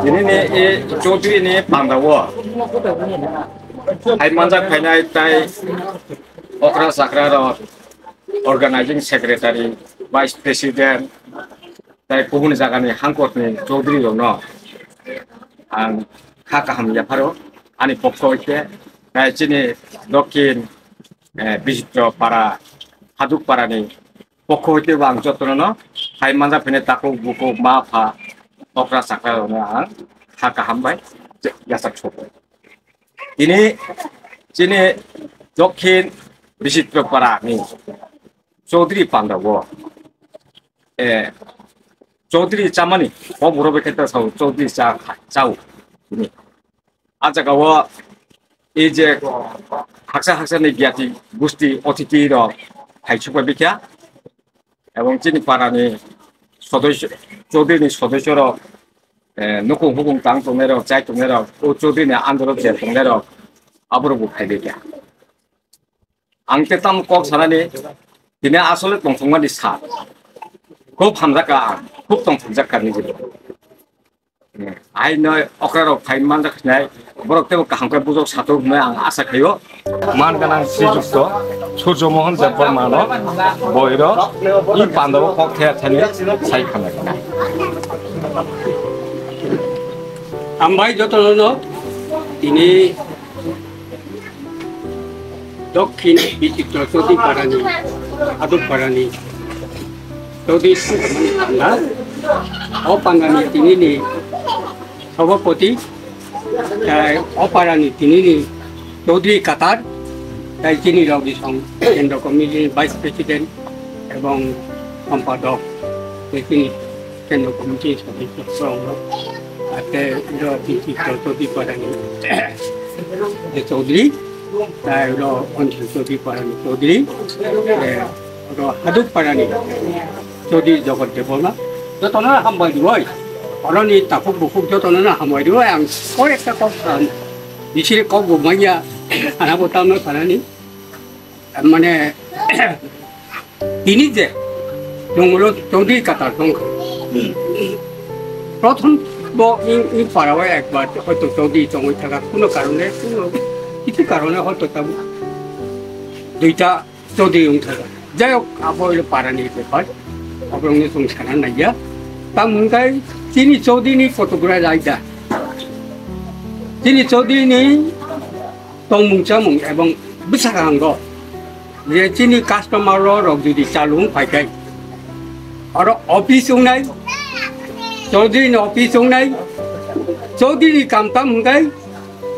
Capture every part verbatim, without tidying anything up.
Tini ni e Chaudhary ni panda o hai manjak phainai tai okra chakra rok, organizing secretary, vice president, tai kubun jagani hangkotni Chaudhary rokno ang kha kaham yapharo ani pokho hoite, tai chini Dokhin, eh, Bichitra Para, Haduk Parani pokho hoite bo ang jotono no hai manja phene takhuk bukhuk ma pha okra chakra rokno ang kha kaham bai yachak sogo. Tini chini Dokhin Bichitra Parani Chaudhary panda o, eh, Chaudhary chamani, o borok bai khe ta sao Chaudhary cha kha, chao. Tini. A jaga o ei je haksa haksa ni gyati gusti otiti rok hai sukha bikha. Ebong chini para ni sodosyo, Chaudhary ni sodosyo rok, eh, nukung hukung tang tongnai rok, chai tongnai rok, o Chaudhary ni under o je tongnai rok, aborok bo phai bikha. Ang te tamo kok sanani, tini asole tongthokmani sa. Khub hamjakha ang, khub tongthokjakha nini. Ai noi okra rok phai manjak khnai, borok tebo kaham khe bujok satok hwnwi ang asa khaio. Man ganang Srijukto Surjo Mohan Debbarmano boiro i pandabo kok thaya thani sai khanai. Hambai jotono tini Dokhin Bichitra Chaudhary Parani, Haduk Parani, Chaudhary Sanghamani Panda, o Pandani tinini Sabhapati, tai o Parani tinini Chaudhary Katar, tai chini Raudisong Kendra Committee Vice President ebong Sampadok, tai chini Kendra Committee Sodosyo rok. Ate ro Bichitra Chaudhary Parani je Chaudhary, tai ro Onchil Chaudhary Parani Chaudhary, eh, ro Haduk Parani Chaudhary Jagat Debbarma. Jotono hambai rwi, oroni takhuk bukhuk jotono hambai rwi, ang koi ekta kok, um, bisiri kok bo manya, ana bo tamo sanani, mane, Tini je jongolo Chaudhary Katar tongkha. Hmm. Prothom bo in, in parao ekbar hoito Chaudhary tongwi thaka, kuno karone, kuno kichu karone hoito tamo duita Chaudhary wng thaka. Jai hok, abo hwnkhe parani bepar, oborokno chwng sana naiya. Tamo hwnkhe chini Chaudhary ni photograph laida, chini Chaudhary ni tongmung chamung ebong bwsakang o je chini customer rok jodi chalung phaikhai, oro office wngnai, Chaudhary ni office wngnai, Chaudhary ni kam tam hwnkhe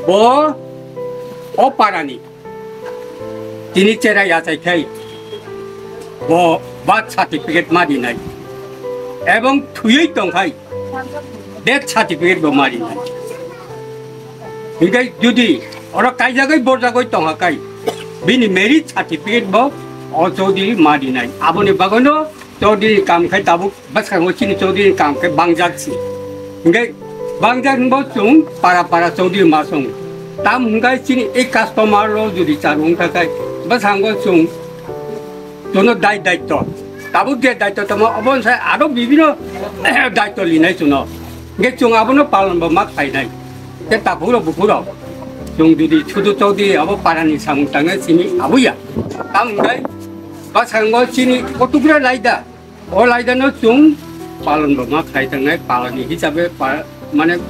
bo o parani tini cherai achai khai bo birth certificate ma rinai ebong thuyui tongkhai death certificate bo ma rinai. Hingke jodi oro kaijagoi borjagoi tongha kai, bini marriage certificate bo o Chaudhary ma rinai. Aboni bagwino Chaudhary ni kam khai tabuk bwskango chini Chaudhary ni kam khai bangjak si. Hingke bangjak hwnbo chwng para para Chaudhary ma song. Tam hingke chini e customer lo jodi charwng kha kai bwskango chwng Chwngno dai daitto. Tabuk je daitto tamo, obo sai aro bibino daitto linai chwngno. Hingke chwng abono palon bo ma khlainai. Te takhuk rok bukhuk rok. Chwng jodi sudu Chaudhary abo parani samung tangnai simi abuya. Tam hingke bwskango chini kotukra laida. O laidano chwng palon bo ma khlai tangnai, palani hisabe pa-, mane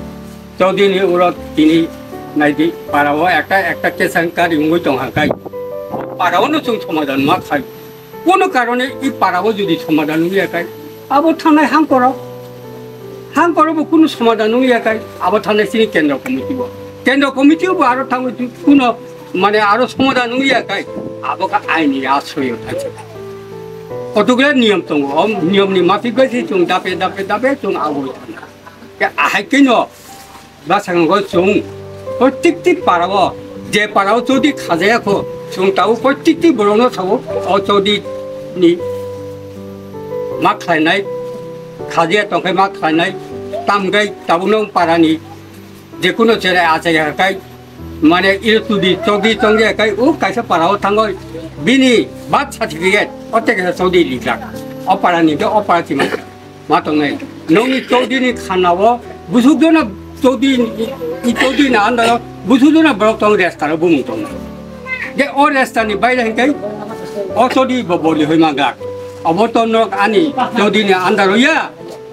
Chaudhary ni uro tini naidi parao ekta, ekta kesang kari wngwi tong hakai. Paraono chwng somadan ma khai. Kono karone i parao jodi somadan wngya kai, abo thanai hangkoro, hangkoro bo kono somadan wngya kai, abo thanai sini kendro committee bo. Kendro committee bo aro thangwi kono mane aro somadan wngya kai, abo kha aini asroyo thangsa. Kotokle niyom tongo, o niyom ni mafik bai se chwng dape, dape, dape chwng agoi thangkha. Ke ahai keno Bwskango chwng protikti parao, je parao Chaudhary khajaya kho, chwng tabuk protikti borokno sao, o Chaudhary ni ma khlainai, khajaya tongkhai ma khlainai, tamgai tabukno parani jekuno cherai achai hakai, mane iro tudi Chaudhary tongya kai, o kaisa parao thangoi, bini birth certificate, o te kaisa Chaudhary lijak, o parani ke o para chima. Ma tongnai. Nongni Chaudhary ni khana o busuk jona Chaudhary ni, i Chaudhary ni under o busuk jona borok tong resta ro bumung tongnai. Je o resta ni baire hingkai o Chaudhary bo boli hoi mangak. Obo to nok ani Chaudhary ni under o ya.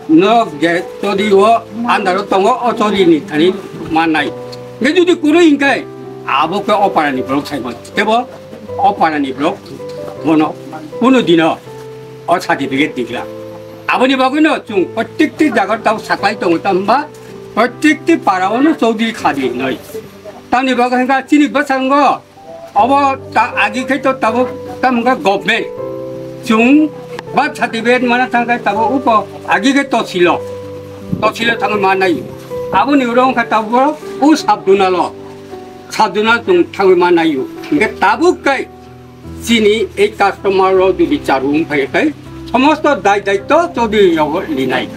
Nok je Chaudhary o under o tongo o Chaudhary ni thani mannai. Je jodi kunu hingkai abo ke o para ni borok sai man. Tebo o para ni borok bono kunu dino o certificate digla. Aboni bagwino chwng protikti jaga tao saklai tongo, tamo hwnba protikti paraono Chaudhary khadi hinoi. Tamni bagwi hwnka chini bwskango obo ta agi khai to tabuk tamo hwnka government chwng birth certificate mana thangkhe tabuk upo agi khe tosilo, tosilo thangwi manai. Aboni uro wngkha tabuk o sub zonal o, sub zonal chwng thangwi manai. Hwnkhe tabuk kai Chini ei customer rok jodi charwng phai khe somosto dai daitto Chaudhary rogo linai.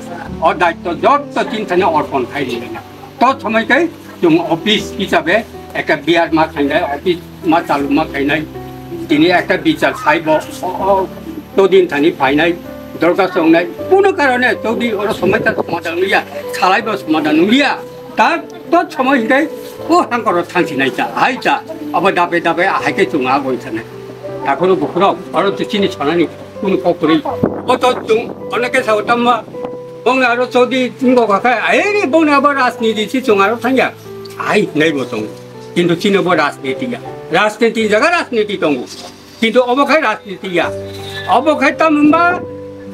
O daitto jotto chini thani orpon khai linai. To somoi khe chwng office hisabe ekta B R ma khainai, office ma chalu ma khainai. Tini ekta bichar sai bo, o, o, Chaudhary thani phainai, dorkar songnai. Kuno karone Chaudhary oro somoi ta somadan wngya, salai bo somadan wngya. Ta to somoi hinkai o hangkoro thangsinai cha, hai cha, abo dabe dabe ahai khe chwng agoi sanai. Takhoro bukhurok, oro to chini sanani kunu kok kwrwi. O to chwng oneke sao tamma, bongni aro Chaudhary wngkha kha, ai re bongni abo rajniti si chwng aro thangya. Ai hinai bo tongo. Kintu chini bo rajniti ya. Rajniti jaga rajniti tongo. Kintu obo khai rajniti ya. Obo khai tamo hwnba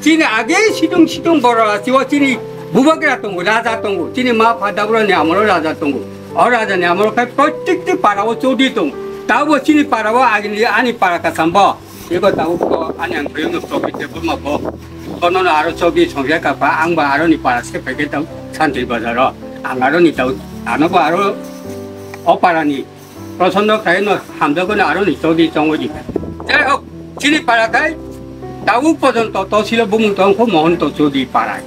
chini age situng situng borok rasi o chini bubagra tongo, raja tongo, chini ma pha dabrani amolo raja tongo. O raja ni amolo khai protekti para o Chaudhary tongo. Tabo chini para o agini ani para kasam bo. Ego tabo ko ani ang bhai no Chaudhary te buma bo. Kono no aro Chaudhary songya ka pa ang ba aro ni para se peke tau Santri Bazar o. Ang aro ni tau ano bo aro o para ni Prochondro khaino hamjakgwino aroni Chaudhary chongwi di. Jai hok, chini para khai tabuk porjonto tosilo bumung tongkho Mohonto Chaudhary para.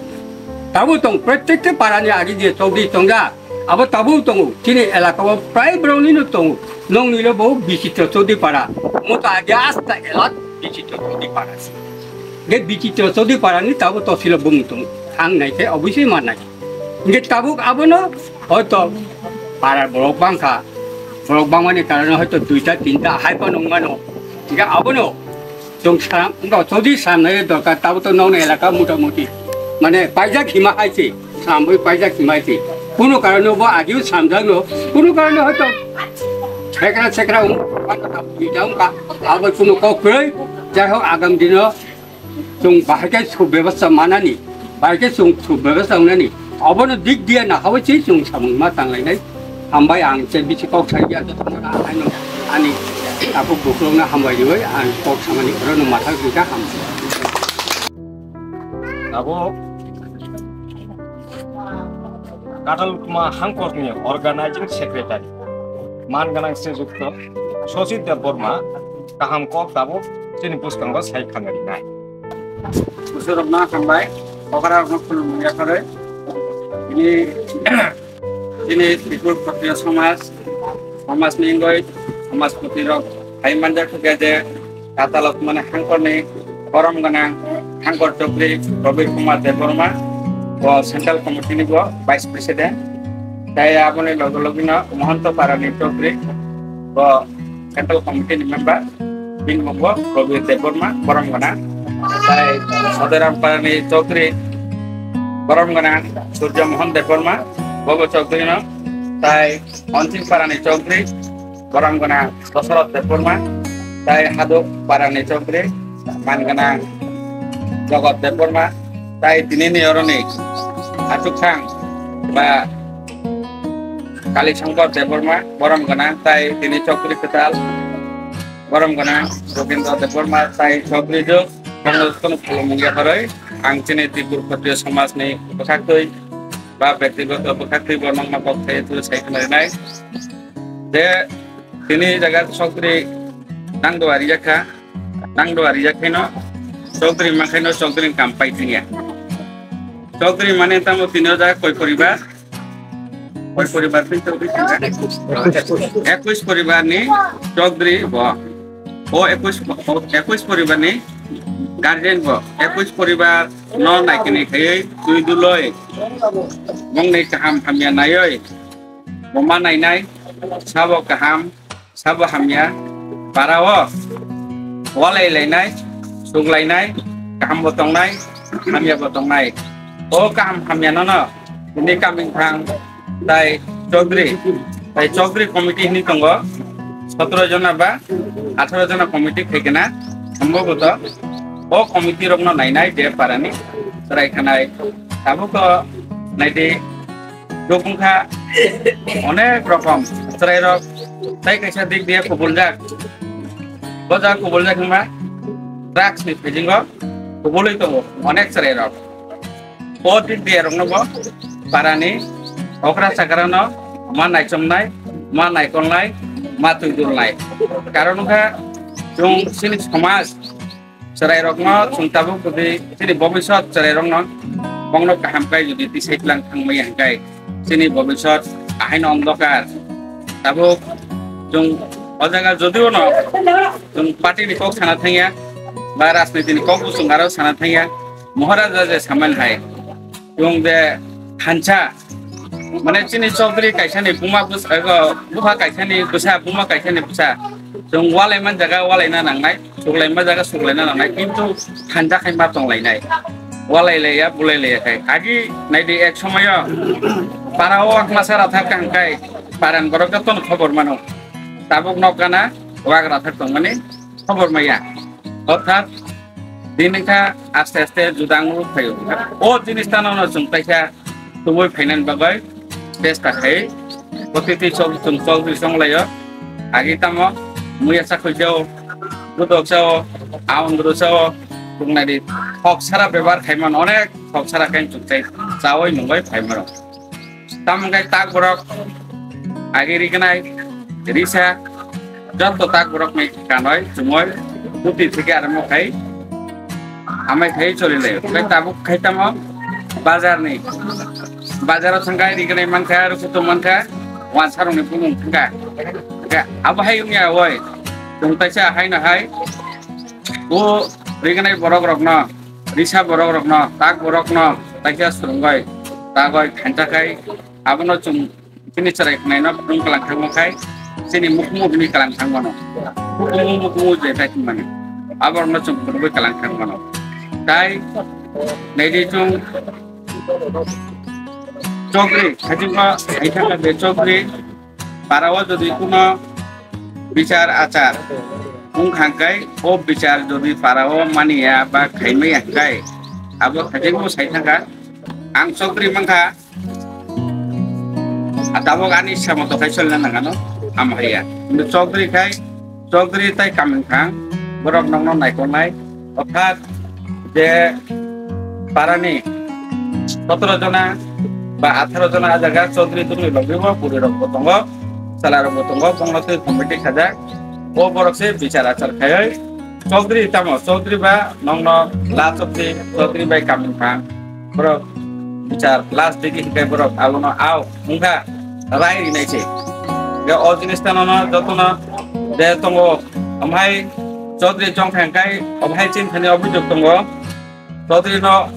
Tabuk tong, prottekti parani agi je Chaudhary chongjak, abo tabuk tongo. Chini elaka o prai boroknino tongo. Nongnilo bo Bichitro Chaudhary para. Moto agi asta elat Bichitro Chaudhary para si. Ge Bichitro Chaudhary parani tabuk tosilo bumung tongo. Thang nai khe obviously ma nai. Hingke tabuk abono hoito parar borok bangkha, borok bangmani karone hoito duita tinta hai phano wngmano. Hingke abono Chwng sam, no, chodi samnai dorkar, tabo to nokni elaka mota moti. Mane paijak hima hai se, samwi paijak hima hai se. Kuno karone bo agio samjak no, kuno karone hoito sekra sekra wng, wngka, abo kuno kok kwrwi, jai hok agam dino chwng bahai khe subebostha manani. Bai khe chwng chwng bebasa wngnani. Obono dik diya nahawi se chwng samung ma tanglainai. Hambai ang che bisi kok sai ya jotono na haino ani takhuk bukhukno hambai riwi ang kok samani orono matha hwnkha ham. Abo Kadal Kuma Hangkorni organizing secretary man ganang se jukto Sosit Debbarma kaham kok tabuk chini bwskango sai khangari nai. Busurokno hambai, okra rokno khulumung yakarwi. Ini, ini Tripur Khatriya Samaj, Samaj ni ingoi, Samajpati rok hai manjak khe je, Katalok mane Hangkor ni Borom Ganang, Hangkor Chokri, Robir Kumar Debbarma, bo Central Committee ni bo Vice President. Tai aboni loge loge no Mohanto Parani Chokri, bo Central Committee ni member. Bini mung bo Prabir Debbarma, Borom Gana. Tai Sodoram Parani Chowdhury, Borom Gana, Surjo Mohan Debbarma, Bobo Chowdhury no. Tai Onsing Parani Chowdhury, Borom Gana, Dosoroth Debbarma. Tai Haduk Parani Chowdhury, Man Gana, Jogot Debbarma. Tai tini ni oroni Achuk Thang ba Kali Shankar Debbarma, Borom Gana. Tai tini Chowdhury Kwtal, Borom Gana Gobinda Debbarma tai Chowdhury Jwk, bongno jotono khulumung yakarwi ang chini Tripur Khatriya Samaj ni bwkhaktwi ba bektigoto bwkhaktwi bo nokna kok sai twi sai khna rinai. Je tini jaga Chowdhury nang duari yakha, nang duari yakhaino Chowdhury mankhaino Chowdhury ni kam pai thangya. Chowdhury mane tamo tini o jaga koi poribar? Koi poribar twi Chowdhury tongkha? Ekwis poribar ni Chowdhury bo. O ekwis, o ekwis poribar ni guardian bo. Ekwis poribar no naikini khaiwi twi duloi. Bongni kaham hamya naiwi. Bo ma nainai, sabo kaham, sabo hamya, para o walai lainai, suk lainai, kaham bo tongnai, hamya bo tongnai. O kaham hamya no no, bini kaming thang tai Chowdhury, tai Chowdhury committee hini tongo, sotro jona ba atharo jona committee khaikena, sambhaboto o committee rokno nainai je parani chwrai khanai. Tabuk to naidi Dukungkha onek rokom chwrairok tai kaisa dik diye kubuljak. Bo jaga kubuljak wngma drugs ni bisingo kubulwi tongo onek chwrairok. O dik diye rokno bo parani okra chakrano ma naichomnai, ma naikolnai, ma twidulnai. Karon wngkha chwng chini somaj chwrairokno chwng tabuk jodi chini bobisot chwrairokno bongno kaham khe jodi tisai tlang thangmaya hwnkhe chini bobisot ahaino ondokar. Tabuk chwng o jaga jodio no chwng party ni kok sana thangya ba rajniti ni kok bo chwng aro sana thangya. Maharaja je saman hai chwng je thansa Mane chini Chaudhary kaisani buma bwsa, ego, bupha kaisani bwsa, buma kaisani bwsa. Chwng walai man jaga walai na nangnai, suklai ma jaga suklai na nangnai, kintu thansa khai ma tong lainai. Walai laiya, bulai laiya khai. Agi naidi ek somoyo para o akma sara thar kang kai, paran borok jotono khobor mano. Tabuk nok gana, wak ra thar tong mani khobor maya. Orthat, Din wngkha aste aste juda wngwi phaio. O jinis tano no chwng kaisa tubui phainani bagwi chesta khai. Protiti chok chwng chok di chong laio. Agi tamo muya chakhwi jao, budok jao, aundru jao, chwng nai di. Kok sara bebohar khaimano onek kok sara khe chwng chai chawi nungwi phaimano. Tamo khe tak borok agi rignai, risa, joto tak borok ni kanoi, chumoi, buti thike aramo khai, amai khai choli lai. Khe tabuk khai tamo bazar ni, bazar o thangkai rignai mankha, rukutu mankha, wansarok ni bumung thangka. Khe abo hai wngya oi, chwng taisa hai no hai, o rignai borok rok no, Risa borok rokno, tak borokno, taisa swrwngwi, tagwi khancha khai, abono chwng chini chwrai khnaino phwrwng kwlang thangma khai, chini mukumu hwnwi kwlang thangmano. Mukumu, mukumu je khai thangmani. Aborokno chwng phunugwi kwlang thang mano. Tai naidi chwng Chokri, hajingo hai thangkha je Chokri, parao jodi kuno bichar achar wngkha hwnkhe, o bichar jodi parao maniya ba khaimaya hwnkhe, abo hajingo sai thangkha. Ang Chokri mankha, a tabok ani issa moto khai solna nangano, amo haiya. Kintu Chokri khai, Chokri tai Kamingphang, borok nokno naikolnai, orthat je parani sotoro jona ba atharo jona a jaga Chokri tongwi logwi bo bwrwi rok bo tongo, chwla rok bo tongo, bongno twi committee khajak, o borok se bichar achar khaiwi Chokri tamo, Chokri ba nokno la Chokri, Chokri bai Kamingphang, borok bichar last digi hikai borok abono au wngkha rai rinai se. Ge o jinis tano no jotono de tongo, amhai Chokri chong thang kai, amhai chin thani obijok tongo, Chokri no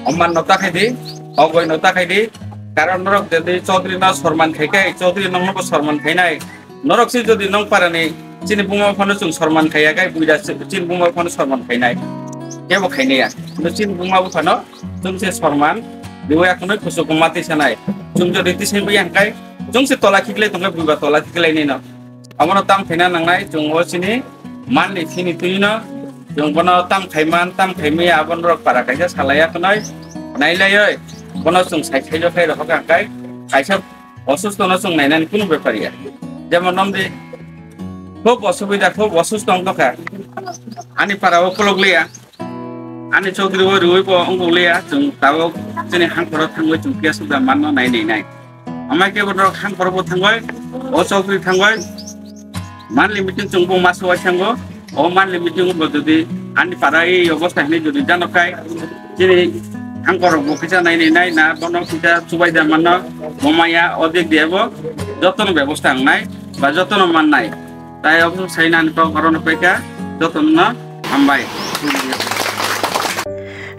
oman no takhai di, ogoi no takhai di, karon norok jodi Chokri no sorman khai kai, Chokri nokno bo sorman khainai. Norok se jodi nong parani chini buma buphano chwng sorman khaiya kai, buida chini buma buphano sorman khainai. Kebo khainaiya. Kintu chini buma buphano chwng se sorman riwi akhonoi kuchuk ma tisanai. Chwng jodi tisai buya hwnkhe chwng se tola khiklai tongkhe buiba tola khiklai nino. Abono tam khaina nangnai chwng o chini manni thini twino chwng bono tam khaiman tam khaimaya aboni rok para kaisa salai akhonoi nailaioi bono chwng sai sai khai rok hwnkhe kaisa Osusto no chwng nainani kunu bepar ya. Jemon nong di, khub osubida, khub osusto wng tongkha. Ani para o kolok liya, ani chokri o riwi bo wng liya, chwng tabok chini hangkhoro thangwi chwng khe suda manno nai nai nai. Amai khe bono hangkhoro bo thangwi, o chokri thangwi, Monthly meeting chwng bo maso wai thango. O monthly meeting bo jodi ani para ei obostha hinwi jodi jano kai, chini hangkorok bo kisa nai nai nai na bono kisa chubai da mano, bo maya o dik dia bo jotono bebosta wngnai ba jotono mannai. Tai obo sai nani kok orono paikha jotono hambai.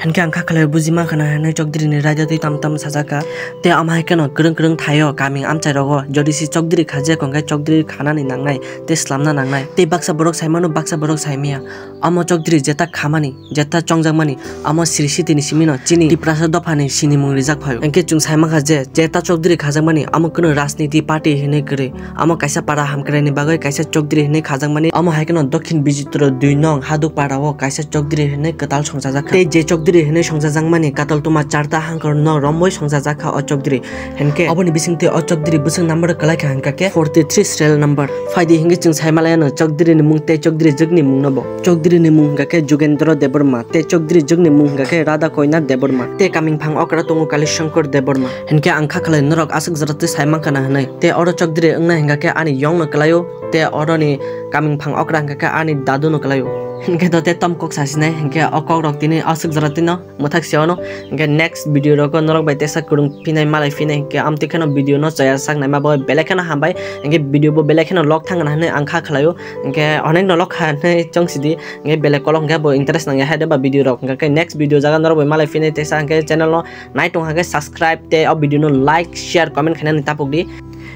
Hinkhe ang kha khlai buji mankha na hinwi Chokdiri ni raida twi tam tam sajak kha. Tei omo hai kheno kwrwng kwrwng thaio kaming amchai rogo jodi si Chokdiri kha je hwnkhe Chokdiri khanani nangnai tei slamna nangnai. Tei baksa borok sai mano, baksa borok sai maya. Omo Chokdiri jeta khamani, jeta chongjakmani, omo siri sitini simi no chini Tiprasa dophani sinimung rijak phaio. Hinkhe chwng sai mankha je jeta Chokdiri khajakmani omo kwrwng rajniti party hinwi kwrwi. Omo kaisa para hamkraini bagwi kaisa Chokdiri hinwi khajakmani. Omo hai kheno Dokhin Bijitro dui nong Haduk para o kaisa Chokdiri hinwi kwtal songchajak kha. Tei je Chokdiri hinwi songchajakmani katal tuma charta hangkor no romwi songchajak kha o Chokdiri. Hinkhe oboni bisingtwi o Chokdiri bwswk number kwlai kha hinkha khe forty three serial number. Phaidi hinkhe chwng sai malai ano Chokdiri ni mung tei Chokdiri jwkni mung no bo. Chokdiri ni mung hinkha khe Jugendra Debbarma tei Chokdiri jwkni mung hinkha khe Radha Koina Debbarma tei kaming phang okra tongo Kali Shankar Debbarma. Hinkhe ang kha khlai norok aswk jora twi sai mankha na hinwi. Tei oro Chokdiri wngna hinkha khe ani yong no kwlaio, tei oroni kaming phang okra hinkha khe ani dadu no kwlaio. Hinkhe to tei tom kok sasinai, hinkhe o kok rok tini aswk jora tino mwthak se ono. Hinkhe next video rogo norok bai tesa kwrwng phinai malai phinai hinkhe amtwi kheno video no chaya sak naima bo belai kheno hambai. Hinkhe video bo belai kheno lok thang na hinwi ang kha khlaio. Hinkhe onek no lok kha hinwi chong sidi. Hinkhe belai kolok hinkhe bo interest nangya hai de ba video rok. Hinkhe next video jaga norok bai malai phinai tesa hinkhe channel no nai tong hakhe subscribe tei o video no like, share, comment khainani tapuk di.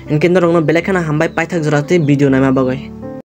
Hinkhe norokno belai kheno hambai paithak jora tei video naima bagwi.